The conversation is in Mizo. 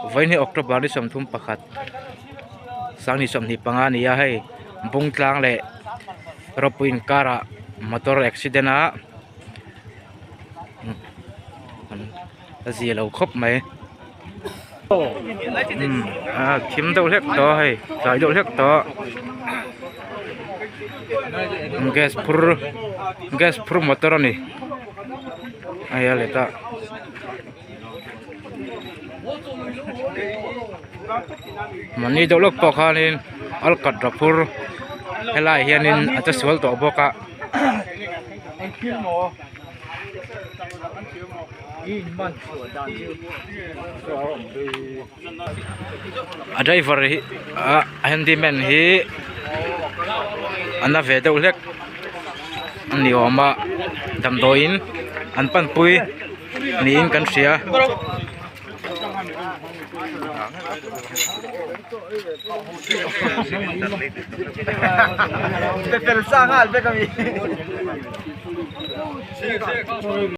Vawiin hi October ni 31 sang ni 25 a ni a hei Bungtlang leh Rawpui inkarah motor accident a a zia lo khawp mai umm a thim deuh hlek tawh a hei tlai deuh hlek tawh gas phur gas phur motor a ni hei a let a. Mahni deuh lawk pawh khanin alkatra phur helaiah hianin a che sual tawh bawk a. A driver hi ah handyman hi a na ve deuh hlek a ni awm a damdawiin an panpui niin kan hria.